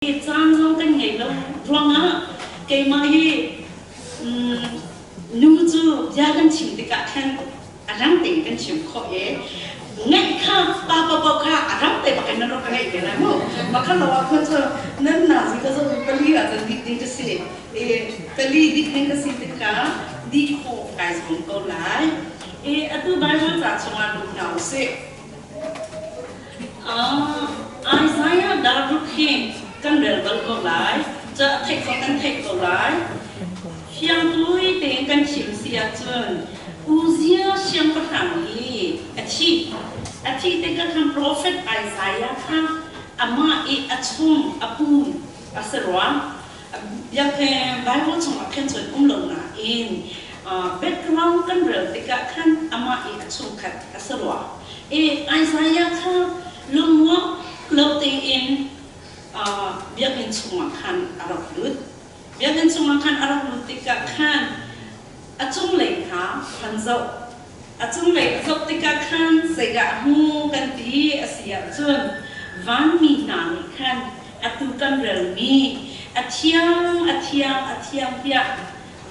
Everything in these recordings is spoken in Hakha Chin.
Caan zong kan ngei lo ruangah keimah hi nu cu bia kan chim tikah khan a rang tein kan chim khawh i ngaih kha pa paohpaoh kha a rang te bak in nan rak ka ngaih ve lai mu. Makha lo ah khan cu nan nazi ka zoh i pali ah cun dih ding ka si. I pali dih ding ka si tikah dih khawh kai zuam ko lai. I atu Bible ca chungah lut hna usih. Isaiah daruk hi kan rel bal ko lai, ca theih ko kan theih ko lai. Fiangtui tein kan chim si ahcun Uzziah siangpahrang hi a thi. A thi tikah khan profet Isaiah kha amah i a chung a pu a si rua. Biakinn Bible chungah khan cun um lo nain background kan rel tikah khan amah i a chungkhat a si rua. I Isaiah kha lungmuak lo tein biakinn chungah khan a rak lut. Biakinn chungah khan a rak lut tikah khan a cunglei kha han zoh. A cunglei a zoh tikah khan zeidah a hmu kan ti a si ahcun vanmi hna nih khan atu kan relmi a thiang, a thiang, a thiang tiah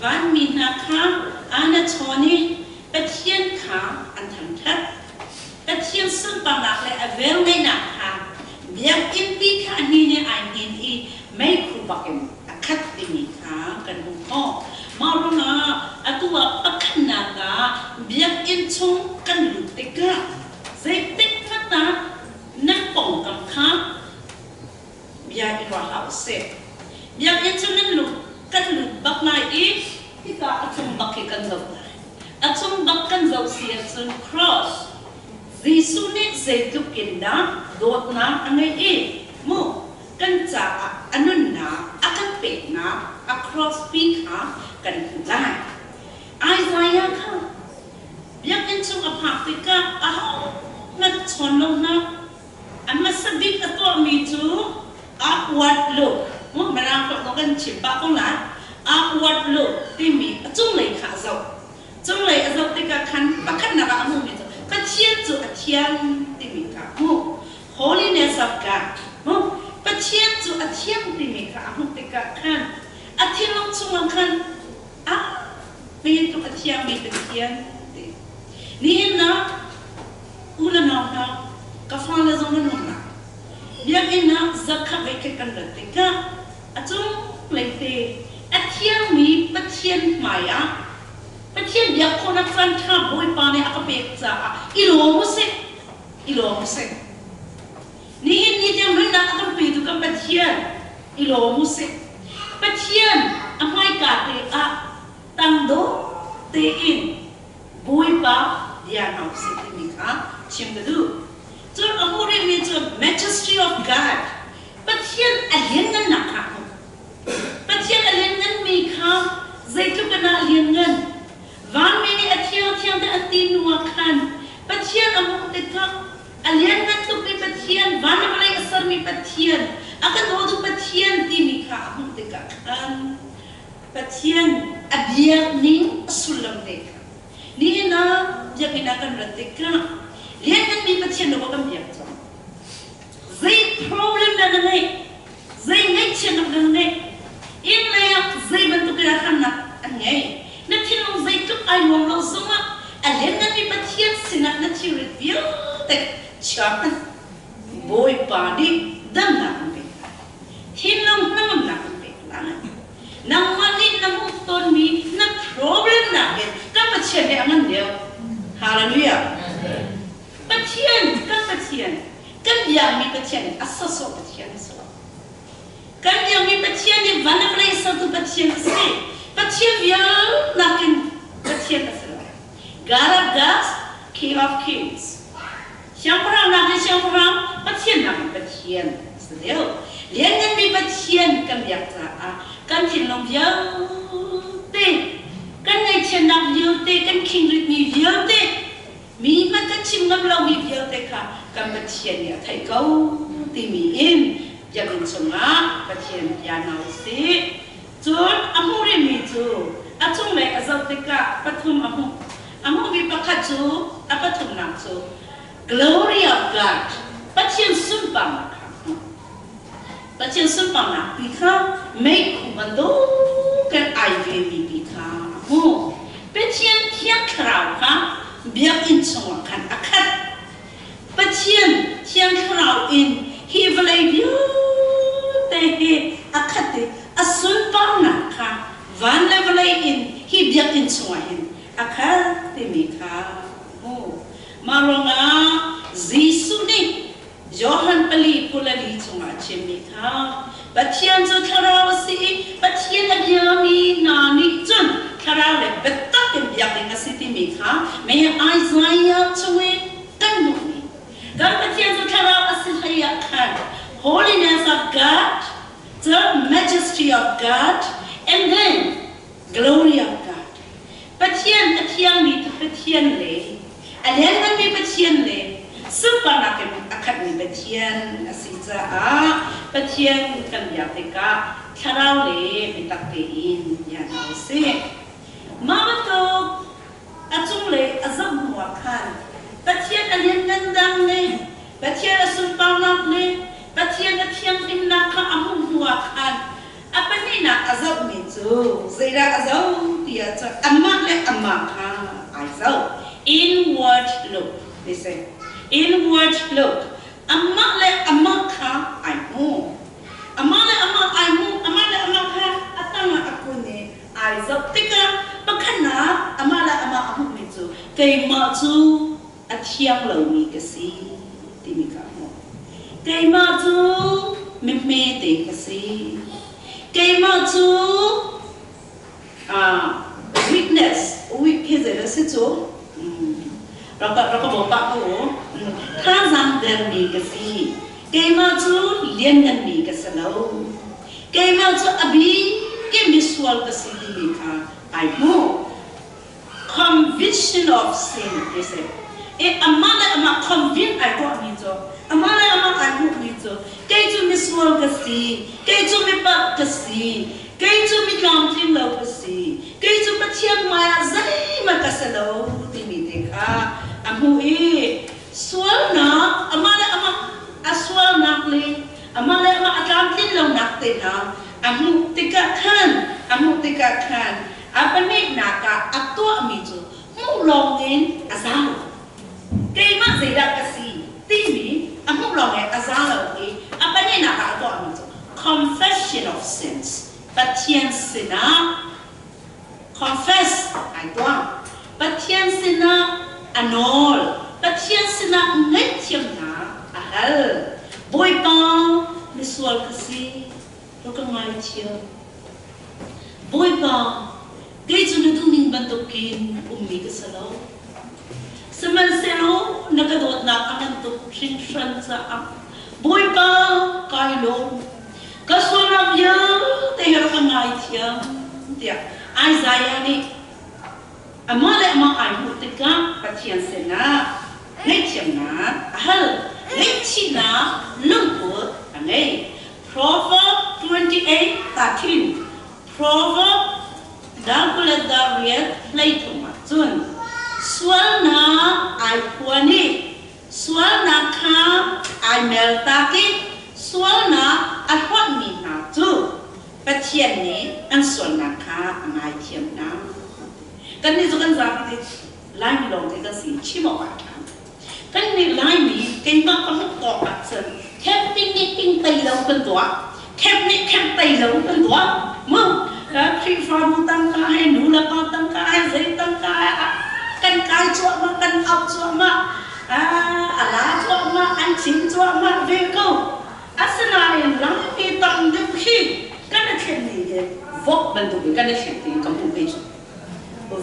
vanmi hna kha an a chawn i Pathian kha an thangṭhat. Pathian sunparnak le a velngeihnak kha biakinnpi kha a hnin i ai hnin i meikhu bakin a khat timi kha kan hmuh khawh. Mah ruangah atu ah pakhatnak ah biakinn chung kan lut tikah zeitik hmanh ah nan pawngkam kha bia i ruah hlah usih. Biakinn cu nan lut kan lut bak lai i hika a cung bak hi kan zoh lai. A cung bak kan zoh si ahcun cross Jesuh nih zeitluk in dah dawtnak a ngeih i mu kan caah a nunnak a kan peknak a cross pi kha kan hmuh lai. Isaiah kha biakinn chung a phak tikah ahohmanh chawn lo hna A hmasa bik a tuahmi cu upward look, Mirang holh kong kan chim pah ko lai, upward look timi a cunglei kha a zoh. Cunglei a zoh tikah khan pakhatnak ah a hmuhmi cu Pathian cu a thiang timi kha a hmuh. Holiness of God. Pathian cu a thiang timi kha a hmuh tikah khan a thinlung chungah khan ah mi tluk a thiangmi Pathian ti. Nihin ah u le nau hna, ka fale zong nan um lai. Biakinn ah zakhat veikhat kan rat tikah a cunglei te a thiangmi Pathian hmai ah Pathian biak khawhnak caan ṭha Bawipa nih a ka pek caah i lawm usih, i lawm usih. Nihin ni tiang nunnak a kan petu kan Pathian i lawm usih. Pathian a hmaika te ah tangdor tein Bawipa bia hna usih timi kha chim ka duh. Cun a hmuh rihmi cu Majesty of God, Pathian a lianngannak kha a hmuh. Pathian a liannganmi kha zeitluk in dah a lianngan? Vanmi nih a thiang thiang te an ti hnu ah khan Pathian a hmuh tikah a lianngan tukmi Pathian, van le vawlei a sermi Pathian, a kan dawtu Pathian timi kha a hmuh tikah khan Pathian a biakning a sullam te kha nihin ah biakinn ah kan rat tikah liannganmi Pathian lo kan biak cang. Zei problem dah na ngeih? Zei ngaihchiatnak dah na ngeih? Inn lei ah zei bantuk in harnak an ngei? Na thinlung zeitluk ai nuam lo zongah a liannganmi Pathian sinah na thilrit vialte chia hmanh. Bawipa nih damnak an pek lai. Thinlung hnangamnak an pek lai. Nangmah nih na hmuh tawnmi na problem nakin kan Pathian he a ngan deuh. Hallelujah. Pathian, kan Pathian, kan biakmi Pathian a sawsawh Pathian a si lo. Kan biakmi Pathian nih van le vawlei sertu Pathian a si. Pathian vial nakin Pathian a si lo. God of gods, King of kings. Siangpahrang nakin siangpahrang, Pathian nakin Pathian a si deuh. Liannganmi Pathian kan biak caah kan thinlung vialte, kan ngaihchiatnak vialte, kan khingritmi vialte, mi hmanh kan chim ngam lomi vialte kha kan Pathian nih a theih ko timi in biakinn chungah Pathian bia hna usih. Cun a hmuh rihmi cu a cunglei a zoh tikah pathum a hmuh. A hmuhmi pakhat cu a pathumnak cu Glory of God, Pathian sunparnak kha a hmuh. Pathian sunparnak ti kha meikhu bantukin ai vemi ti kha a hmuh. Pathian Thiang Thlarau kha biakinn chungah khan a khat. Pathian Thiang Thlarau in hi vawlei vialte hi a khat i a sunparnak kha van le vawlei in hi biakinn chungah hin a khat timi kha a hmuh. Mah ruangah Jesuh nih Johan 4:24 chungah a chimmi kha Pathian cu thlarau a si i Pathian a biami hna nih cun thlarau le biatak in biak ding a si timi kha mei Isaiah chung i kan hmuhmi kan Pathian cu thlarau a si hlei ah khan holiness of God, the majesty of God, and then glory of God. Pathian a thiangmi Pathian le a liannganmi Pathian le sunparnak in a khatmi Pathian a si caah Pathian kan biak tikah thlarau le biatak tein bia hna u sih. Mah bantuk a cunglei a zoh hnuah khan Pathian a lianngan dang le Pathian a sunparnak le Pathian a thianghlimnak kha a hmuh hnuah khan A pahnihnak a zohmi cu zeidah a zoh ti ahcun amah le amah kha ai zoh. Inward look ti si. Inward look. Amah le amah kha ai hmu. Amah le amah ai hmu. Amah le amah kha a tangah a kun i ai zoh tikah pakhatnak amah le amah a hmuhmi cu keimah cu a thiang lomi ka si timi kha a hmuh. Keimah cu mihmete ka si. Keimah cu weakness, weak hi zei dah si cu? Rak ka bawm pah ko u. Thazaang dermi ka si. Keimah cu liannganmi ka si lo. Keimah cu a bik i misual ka si timi kha ai hmuh. Conviction of sin ti si. I amah le amah convince ai tuahmi cu, amah le amah ai hmuhmi cu, kei cu misual ka si, kei cu mipak ka si, kei cu mi tlamtling lo ka si, kei cu Pathian hmaiah zeihmanh ka si lo timi te kha a hmuh i sualnak amah le amah a sualnak le amah le amah a tlamtlin lonak te hna a hmuh tikah khan a hmuh tikah khan A pahnihnak ah a tuahmi cu hmuh lawngin a za lo. Keimah zeidah ka si timi a hmuh lawngin a za lo i a pahnihnak ah a tuahmi cu confession of sins, Pathian sinah confess ai tuah. Pathian sinah a nawl. Pathian sinah ngaihthiamnak a hal. Bawipa, misual ka si, rak ka ngaithiam. Bawipa, kei cu na duhning bantukin ummi ka si lo. Sihmanhsehlaw na ka dawtnak a ngan tuk hringhran caah Bawipa, kai lawm. Ka sualnak vialte hi rak ka ngaithiam, tiah Isaiah nih amah le amah ai hmuh tikah Pathian sinah ngaihthiamnak a hal. Ngaihchihnak lungput a ngei. Proverb 28:13 Proverb dal 28 hleithum ah cun sualnak ai phuan i sualnak kha ai mertak i sualnak a hlawtmi hna cu Pathian nih an sualnak kha a ngaithiam hna. Kannih cu kan zapi te Laimi lawng te kan si chim awk ah a ṭha. Kannih Laimi keimah ka hmuh tawk ahcun camping nih ping tei lo kan tuah, camp nih camp tei lo kan tuah. Mu Khrihfabu tangka he nu le pa tangka he zei tangka he kan kai cuahmah, kan auh cuahmah, a la cuahmah, an chim cuahmah ve ko. Asinain lampi tam deuh hi kan i thlen ning hi vok bantukin kan i thlen ti ka hmuh kei cu.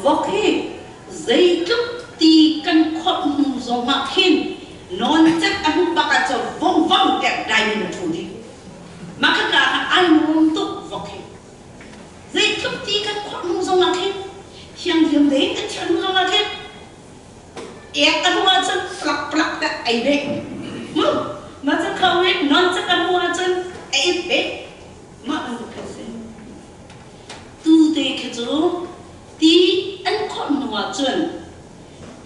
Vok hi Zeitluk ti kan khawmh hnu zongah khin nawncek a hmuh bak ahcun vongvang tiah dai in a ṭhu dih. Mah khaka ah ai nuam tuk vok hi. Zeitluk ti kan khawmh hnu zongah khin thianghlim tein kan thian hnu zongah khin ek a hmuh ahcun plak plak tiah ei beh. Mu mah cu kho in nawncek a hmuh ahcun a it beh. Mah bantuk khi a si. Tute khi cu ti an khawmh hnu ahcun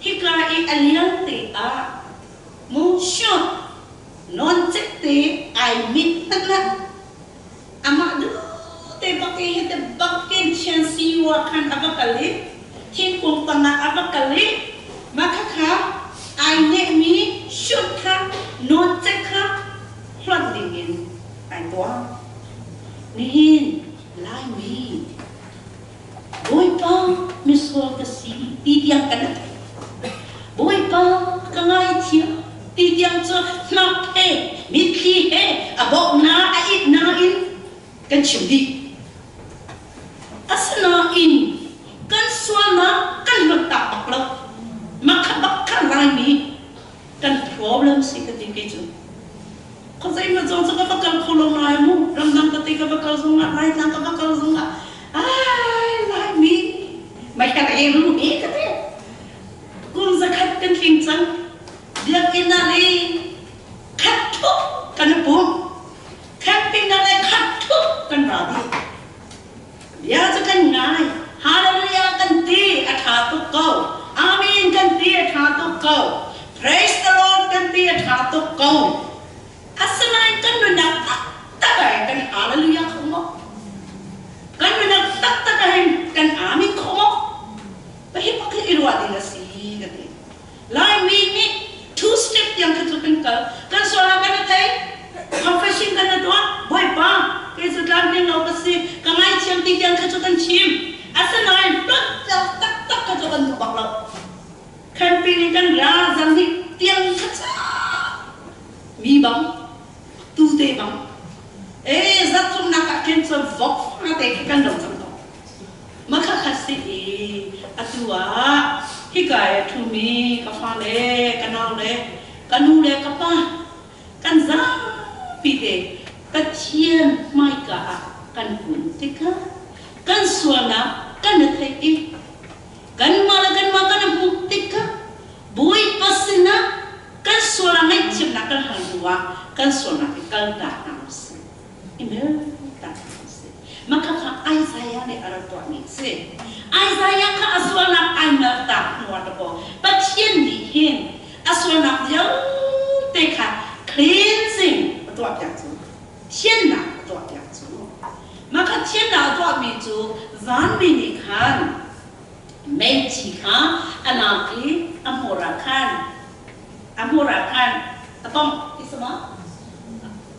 hika i a liang te ah mu shot nawncek te ai mit hmanh ah. bak i hiti bakin thian siwa khan a va kal i thingkung tangah a va kal i mah khakha ai nehmi shoot kha nawncek kha hlonh dingin ai tuah. Nihin Laimi Bawipa misual ka si ti tiang kan theih. Bawipa ka ngaithiam ti tiang cu hnak he mitthli he a bawknak a itnak in kan chim dih. Asinain kan sualnak kan luattak bak lo. Mah kha bak kha Laimi kan problem si ka ti kei cu. Khuazei ma zong cu ka va kal kho lo lai mu. Ramdang ka ti ka va kal zongah, Laitlang ka va kal zongah, ai Laimi mai ka e ru he ka ti. Kum zakhat kan tling cang. Biakinn ah le khat thup kan i pum. Camping ah le khat thup kan ra dih. Bia cu kan ngai. Hallelujah kan ti a ṭha tuk ko. Amen kan ti a ṭha tuk ko. Praise the Lord kan ti a ṭha tuk ko. Asinain kan nunnak taktak ah kan hallelujah kho maw? Kan nunnak taktak ah hin kan amen kho maw? Hi bak hi i ruah ding a si ka ti. Laimi nih two step tiang kha cu kan kal. Kan sual ah kan i thei. Confession kan i tuah. Bawipa, kei cu tlamtling lo ka si. Ka ngaithiam ti tiang kha cu kan chim. Asinain hlut taktak kha cu kan duh bak lo. Camping in kan ra zan hi tiang kha ca mi bang tu te bang e zat cungnak ah khin cun vok fa te khi kan lo cang ko. Makhakhat si i atu ah hika i a ṭhumi ka fale, ka naule, ka nu le ka pa kan zapi te Pathian hmaika ah kan kun tikah kan sualnak kan i theih i kanmah le kanmah kan i hmuh tikah Bawipa sinah kan sual ah ngaihthiamnak kan hal hnuah kan sualnak i kaltak hna usih. I mertak a si. Mah kha Isaiah nih a rak tuahmi a si. Isaiah kha a sualnak ai mertak hnuah dakaw Pathian nih hin a sualnak vialte kha cleansing a tuahpiak cu. Thiannak a tuahpiak cu. Mah kha thiannak a tuahmi cu vanmi nih khan meici kha a lak i a hmur ah khan a hmur ah khan a tongh ti si maw?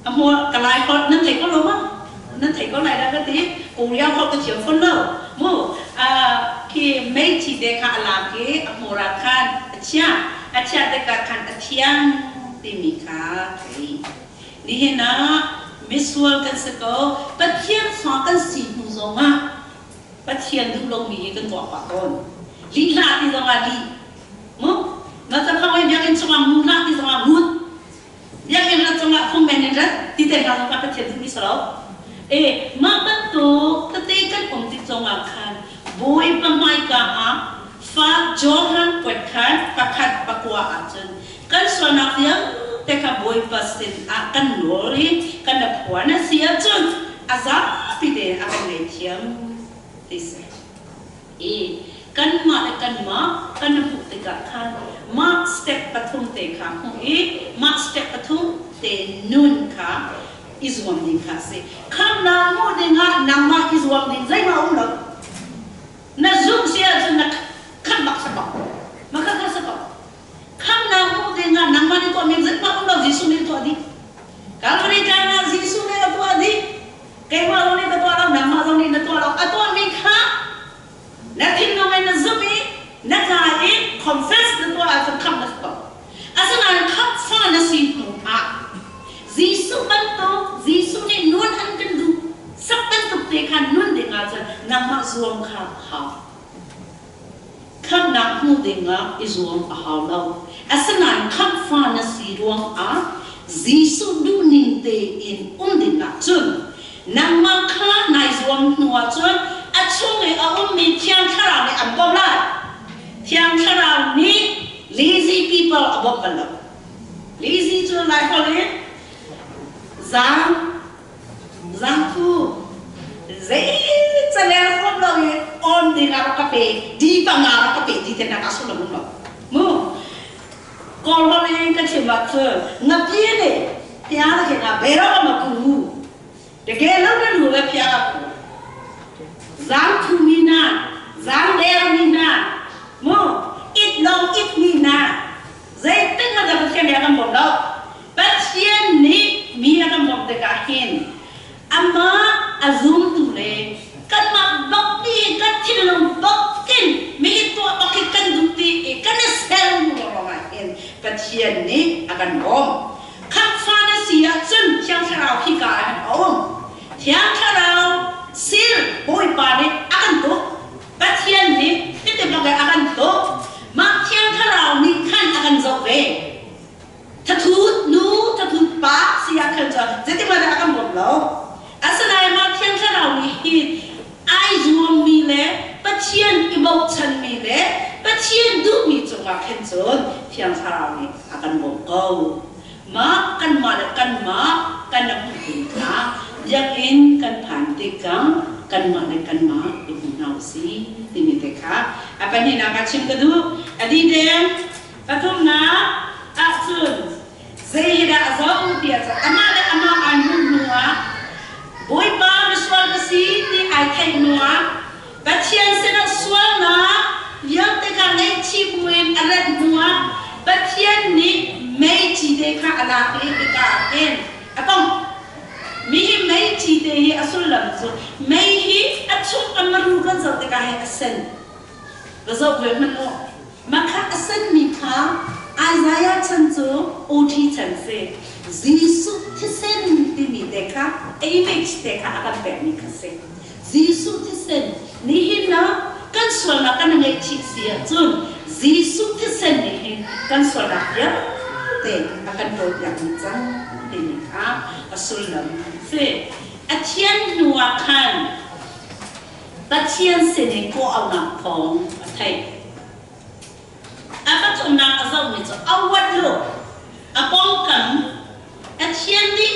A hmur ka lai holh nan thei ko lo ma? Nan thei ko lai dah ka ti. Korea holh ka thiam fawn lo. Mu khi meici te kha a lak i a hmur ah khan a chiah. A chiah tikah khan a thiang timi kha thei. Nihin ah misual kan si ko. Pathian fa kan si hnu zongah Pathian duh lomi hi kan tuah pah tawn. Lih hlah ti zongah lih. Mu? Na cafang oi biakinn chungah mu hlah ti zongah mut. Biakinn rat zongah phungmen in rat ti te hna zongah Pathian duhmi si lo. E mah bantuk tete kan um tik zongah khan Bawipa hmaika ah fa Johan kuat khan pakhat pakua ahcun kan sualnak vialte kha Bawipa sin ah kan nawl i kan a phuan a si ahcun a zapi tein a kan ngaihthiam ti si. I kanmah le kanmah kan hmuh tikah khan mah step pathum te kha hmuh i mah step pathum te nun kha i zuam ding kha a si. Khamhnak hmuh dingah nangmah i zuam ding zeihmah a um lo. Na zumh si ahcun na khamh bak si ko. Mah kha kha si ko. Khamhnak hmuh dingah nangmah nih tuahmi zeihmah um lo Jesuh nih a tuah dih. Calvary tlang ah Jesuh nih a tuah dih. Keimah zong nih ka tuah lo, nangmah zong nih na tuah lo. A tuahmi kha na thinlung in na zumh i na kaa i confess na tuah ahcun khamh na si ko. Asinain khamhfa na si hnu ah Jesuh bantuk Jesuh nih nun an kan duh sak bantuk te khan nun ding ahcun nangmah zuam kha a hau. Khamhnak hmuh dingah i zuam a hau lo. Asinain khamhfa na si ruangah Jesuh duhning tein um dingah cun nangmah kha nai zuam hnuah cun a chung i a ummi Thiang Thlarau nih an bawmh lai. Thiang Thlarau nih lazy people a bawmh bal lo. Lazy cu Laiholh in zaang Zangfu zei calel huam lo i on ding ah rak ka pe di panga rak ka pe ti te nak ah sullam um lo mu kawl holh in ka chim ah cun ngapi nih phia na khin ah bero ma ku te ke lo na lu le phia ka ku Zaangthu mi hna, zaangder mi hna, mu it lawng it mi hna, zeitik hmanh ah Pathian nih a kan bawm lo. Pathian nih mi a kan bawmh tikah hin amah a zumtu le kanmah bak nih kan thinlung bakin mi tuah bak hi kan duh ti i kan i ser ruangah hin Pathian nih a kan bawmh. Khamhfa na si ahcun Thiang Thlarau hika ah hin a um. Thiang Thlarau sil Bawipa nih a kan tuk. Pathian nih hiti bak in a kan tuk. Mah Thiang Thlarau nih khan a kan zoh ve. Thathut nu, thathut pa si ah khan cun zeitik hmanh ah a kan bawm lo. Asinain mah Thiang Thlarau nih hin ai zuammi le Pathian i bochanmi le Pathian duhmi cungah khin cun Thiang Thlarau nih a kan bawmh ko. Mah kanmah le kanmah kan i hmuh ding kha biakinn kan phan tikah kanmah le kanmah i hmu hna usih timi te kha a pahnihnak ah chim ka duh. A dih deng. Pathumnak ahcun zei hi dah a zoh ti ahcun amah le amah ai hmuh hnuah Bawipa misual ka si ti ai theih hnuah Pathian sinah sualnak vialte kha ngaihchih buin a rat hnuah Pathian nih mei cite kha a lak i hika ah hin a tongh. Mi hi mei cite hi a sullam cu mei hi a chung a maru kan zoh tikah hin a sen. Va zoh ve hmanh u. Mah kha a senmi kha Isaiah chan cu OT chan si. Jesuh thisen timi te kha image te kha a kan pekmi kha si. Jesuh thisen nihin ah kan sualnak kan ngaihchih si ahcun Jesuh thisen nih hin kan sualnak vialte a kan ṭawlpiak dih cang timi kha a sullam a si. A thian hnu ah khan Pathian sin in kawh-auhnak thawng a theih. A pathumnak a zohmi cu a uat lu, a pawngkam, Pathian nih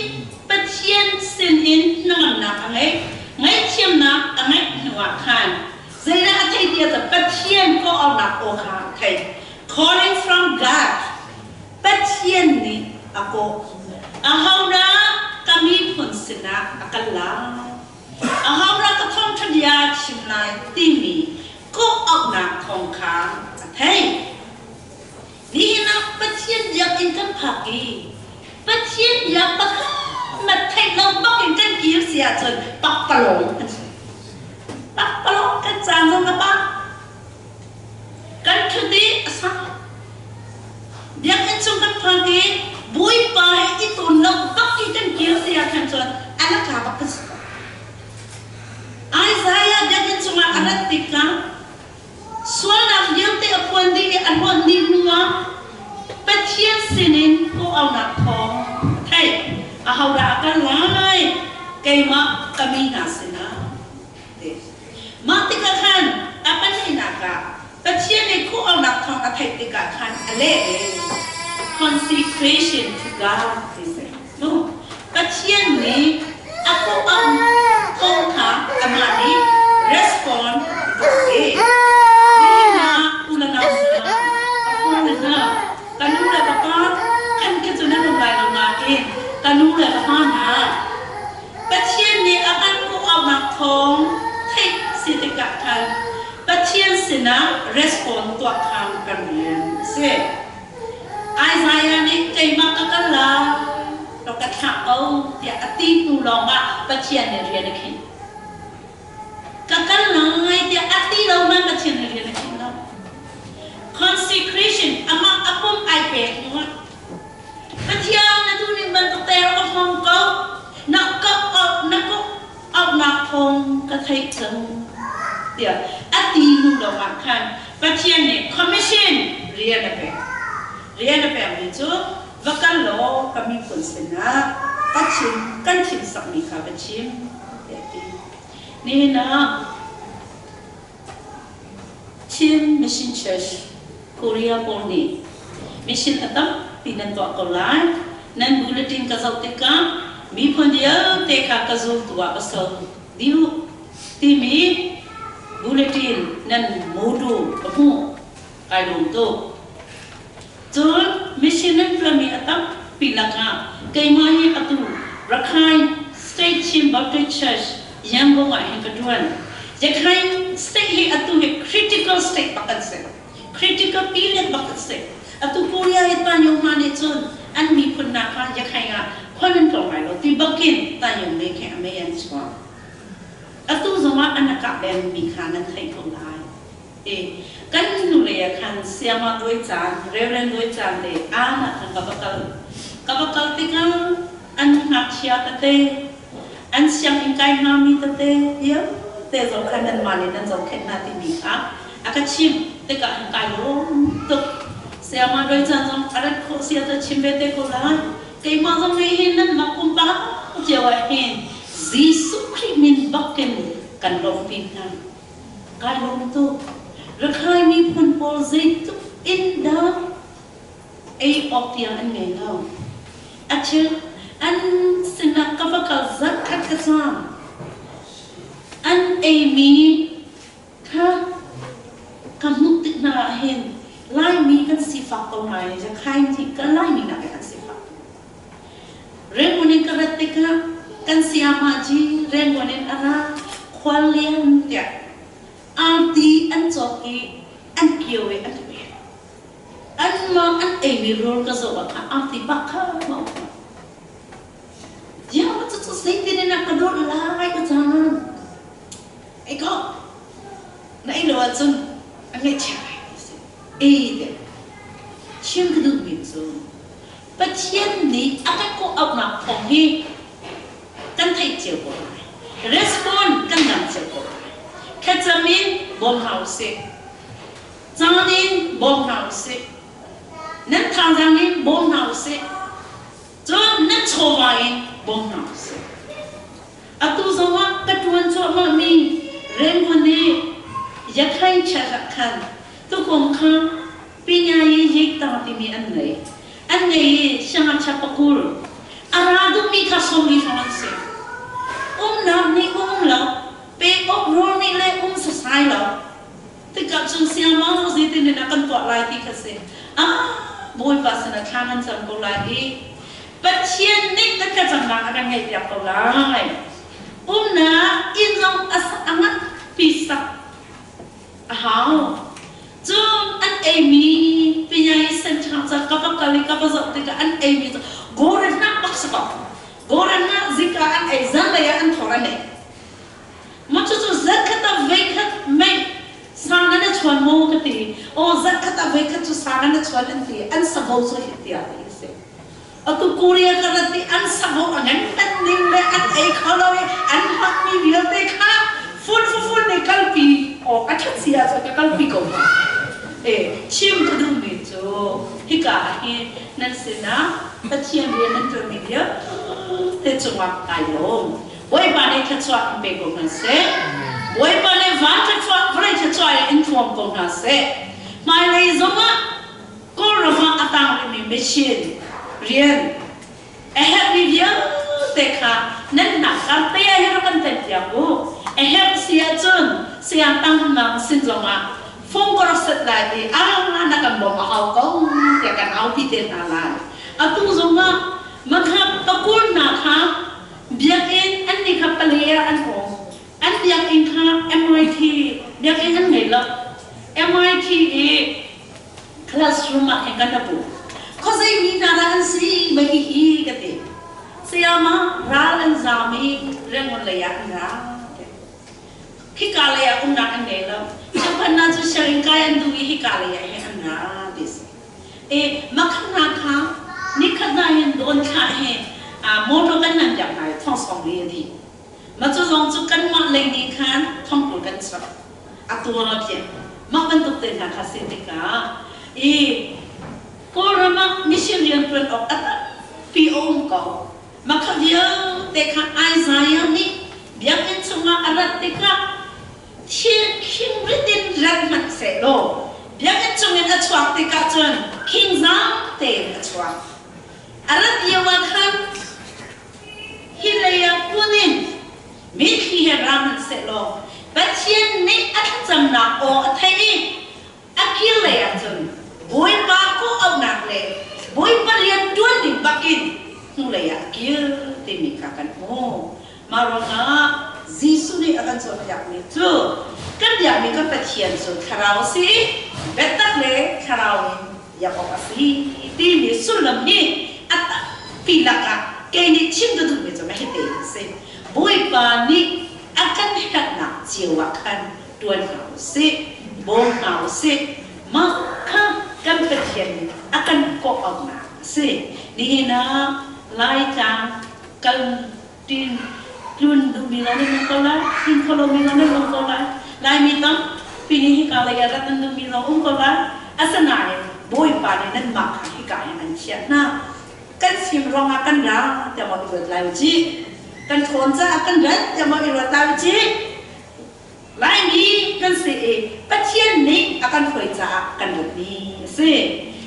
Pathian sin in hnangamnak a ngeih, ngaihthiamnak a ngeih hnuah khan zeidah a theih ti ahcun Pathian kawh-auhnak aw kha a theih. Calling from God. Pathian nih a kawh. Ahodah ka miphun sinah a kal lai? Ahodah ka thawngṭha bia chim lai timi kawh-auhnak thawng kha a theih. Nihin ah Pathian biakinn kan phak i Pathian bia pakhat theih lo bak in kan kir si ahcun pakpalawng kan si. Pakpalawng kan caan zong a pah. Kan ṭhut i a sang. Biakinn chung kan phak i Bawipa he i tawn lo bak i kan kir si ah khan cun a laka bak kan si ko. Isaiah biakinn chungah a rat tikah sualnak vialte a phuan dih i a hluan dih hnuah Pathian sinin kawh-auhnak thawng a theih. Ahodah a kal lai? Keimah ka mi hna sinah. Mah tikah khan a pahnihnak ah Pathian nih khuh-auhnak thawng a theih tikah khan a leh i consecration to God ti si. No. Pathian nih a khuh-auh thawng kha amah nih respond tuah ve. Nihin ah u le nau hna, a pu le hna, ka nu le ka pa khan khi cu nan um lai lo nain ka nu le ka pa hna Pathian nih a kan kawh-auhnak thawng theih si tikah khan Pathian sinah respond tuah khan kan rian a si. Isaiah nih keimah ka kal lai, rak ka thlah ko tiah a ti hnu lawngah Pathian nih rian a khinh. Ka kal lai tiah a ti lo nain Pathian nih rian a khinh lo. Consecration amah a pum ai pek hnuah Pathian na duhning bantuk te rak ka hmang ko. Na ka na ka auhnak thawng ka theih cang tiah a ti hnu lawngah khan Pathian nih commission rian a pek. Rian a pekmi cu va kal law ka miphun sinah ka chim kan chim sakmi kha va chim tiah a ti. Nihin ah Chin Mission Church Korea pawl nih mission a tampi nan tuah ko lai. Nan bulletin ka zoh tikah miphun vialte kha ka zultu ah ka ser dih u timi bulletin nan motto ka hmuh. Kai lawm tuk. Cun mission nan ṭuanmi a tampi lakah keimah hi atu Rakhine State Chin Baptist Church Yangon ah hin ka ṭuan. Rakhine state hi atu hi critical state bak an si. Critical period bak an si. Atu Korea i Tanyung hna nih cun an miphun hna kha Rakhine ah khual an tlawng lai lo ti bakin Tanyung lei khi a mei an chuak. Atu zongah an a kah lengmi kha nan theih ko lai. Kan hnulei ah khan Siama Duai caan, Reverend Duai caan le Aan ah khan ka va kal. Ka va kal tikah an ngakchia tete, an sianginn kai hngami tete vialte zong khan nanmah nih nan zohkhenh hna timi kha a ka chimh tikah an kai lawm tuk. Siama Duai caan zong a rat khawh sia cu chim ve te ko lai. Keimah zong nih hin nanmah pumpak cio ah hin Jesuh Khrih min bakin kan lawmhpi hna. Kai lawm tuk. Rakhine miphun pawl zeitluk in dah ei awk tiang an ngei lo. A cheu an sinah ka va kal zarhkhat ka caam. An eimi kha ka hmuh tik hna ah hin Laimi kan sifak ko lai, Rakhine hi kan Laimi nakin an sifak. Rangoon in ka rat tikah kan sayamaji Rangoon in a ra khuallian tiah arti an cawk i an kio i an pek. Anmah an eimi rawl ka zoh ah khan arti bak kha ma um. Ya cucu zeitin in a ka dawt lai ka caan. Ei ko. Na ei lo ahcun a ngaihchia lai ti si. Ei te. Chim ka duhmi cu Pathian nih a kan kawh auhnak thawng hi kan theih cio ko lai. Respond kan dang cio ko lai. Thlacam in bawm hna usih. Caan in bawm hna usih. Nan thazaang in bawm hna usih. Cun nan chawva in bawm hna usih. Atu zongah ka ṭuan cuahmahmi Rangoon i Yakhai church ah khan tukum kha Pinyayi Yikta timi an ngei. An ngei i siangngakchia pakul a ra duhmi kha 40 hrawng an si. Umnak nih um lo, pek awk rawl nih le um sasai lo. Tikah cun siangmang zeitin in a kan tuah lai ti kha si. Ah, Bawipa sinah thla nan cam ko lai i Pathian nih kan thlacamnak a kan ngaihpiak ko lai. Umnak inn zong a nganpi sak a hau. Cun an eimi pinyai senṭhang ca ka va kal i ka va zoh tikah an eimi cu gorennak bak si ko. Gorennak zingka an ei, zanlei ah an thor an ei. Maw cucu zarkhat ah voikhat mei sang nan i chuan maw ka ti. Aw zarkhat ah voikhat cu sang an i chuan an ti. An savo cu hi tiah ti a si. Atu Korea ka rat i an savo a ngan tan ning le an ei kho lo i an hmakmi vialte kha fun fun nih kalpi awk a ṭhat si ahcun ka kalpi ko hnga. E chim ka duhmi cu hika ah hin nan sinah Pathian rian nan ṭuanmi vialte cungah kai lawm. Bawipa nih thluachuah in pe ko hna seh. Bawipa nih van thluachuah, vawlei thluachuah in in thuam ko hna seh. Hmailei zongah Kawlram ah a tang rihmi machine rian a herhmi vialte kha nan hnak kar te ah hin rak kan tenpiak u. A herh si ahcun saya Tang Mang sin zongah phone ka rak set lai i a na kan bawmh a hau ko tiah kan aupi te hna lai. Atu zongah makha pakul hna kha Biakinn an nih kha pale ah an um. An biakinn kha MIT biakinn an ngei lo. MIT i classroom ah khin kan ra bu. Khuazei mi hna dah an si ma hihi ka ti. Sayama ral an zaam i Rangoon lei ah an ra. Hika lei ah umnak an ngei lo. Cheukhat hna cu sianginn kai an duh i hika lei ah hin an ra ti si. E makhat hna kha nikhat hna hin dawn thlah he motor kan hman piak hna i thong sawng li a dih. Mah cu zong cu kanmah lei nih khan thongkul kan chap. A tuar a phiah. Mah bantuk te hna kha si tikah i Kawlram ah mission rianṭuan awk a tampi a um ko. Mah kha vialte kha Isaiah nih biakinn chungah a rat tikah thil khingrit in rat hmanh sehlaw biakinn chungin a chuak tikah cun khingzang tein a chuak. A rat lio ah khan hi lei ah kun in mitthli he ra hmanh sehlaw Pathian nih a thlacamnak aw a theih i a kir lei ah cun Bawipa kawh auhnak le Bawipa rian ṭuan ding bakin hnulei ah a kir timi kha kan hmuh. Mah ruangah Jesuh nih a kan kan cawnpiakmi cu kan biakmi kan Pathian cu thlarau a si i biatak le thlarau in biak awk a si timi sullam hi a tampi lakah kei nih chim ka duhmi cu mah hite a si. Bawipa nih a kan herhnak cio ah khan ṭuan hna u sih, bawm hna u sih. Mah kha kan Pathian nih a kan kawh auhnak a si. Nihin ah Laitlang kal ṭin tlun duhmi zong nan um ko lai, tlun kho lomi zong nan um ko lai. Laimi tampi nih hika lei ah rat nan duhmi zong um ko lai. Asinain Bawipa nih nanmah kha hika hin an chiah hna. Kan fim ruangah kan ra tiah maw i ruat lai u cih. Kan ṭhawn caah kan rat tiah maw i ruat lai u cih. Laimi kan si i Pathian nih a kan hruai caah kan ratmi a si.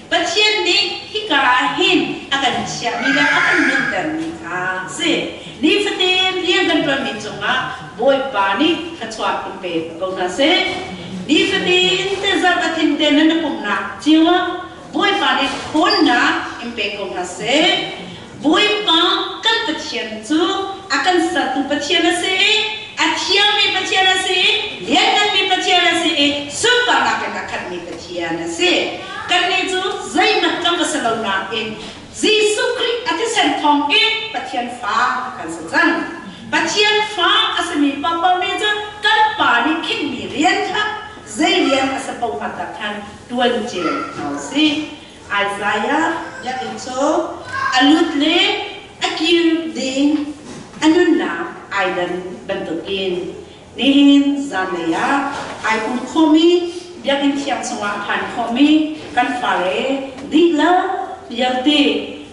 Pathian nih hika ah hin a kan chiahmi le a kan nuntermi kha a si. Nifatin rian kan ṭuanmi cungah Bawipa nih thluachuah in pe ko hna seh. Nifatin te zarh a thin te nan i pumhnak cio ah Bawipa nih ṭhawnnak in pe ko hna seh. Bawipa kan Pathian cu a kan sertu Pathian a si i a thiangmi Pathian a si i liannganmi Pathian a si i sunparnak in a khatmi Pathian a si. Kannih cu zeihmanh kan va si lo nain Jesuh Khrih a thisen thawng in Pathian fa kan si cang. Pathian fa a simi paohpaoh nih cun kan Pa nih khinhmi rian kha zei rian a si paoh hmanh ah khan ṭuan cio hna u sih. Isaiah biakinn cu a lut le a kir ding a nunnak ai dan bantukin nihin zanlei ah ai pum khomi biakinn thiang chungah a phan khawhmi kan fale dihlak vialte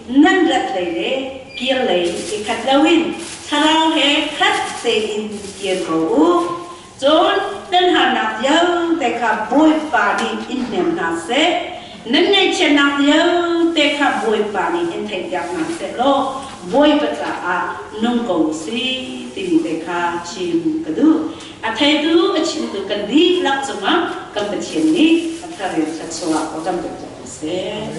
nan rat lei le kir lei i khat loin thlarau he khat tein kir ko u. Cun nan harnak vialte kha Bawipa nih in hnem hna seh. Nan ngaihchiatnak vialte kha Bawipa nih in theihpiak hna seh law Bawipa caah nung ko u sih timi te kha chim ka duh. A theitu a chimtu kan dihlak cungah kan Pathian nih a thar in thluachuah a kan pek ko seh.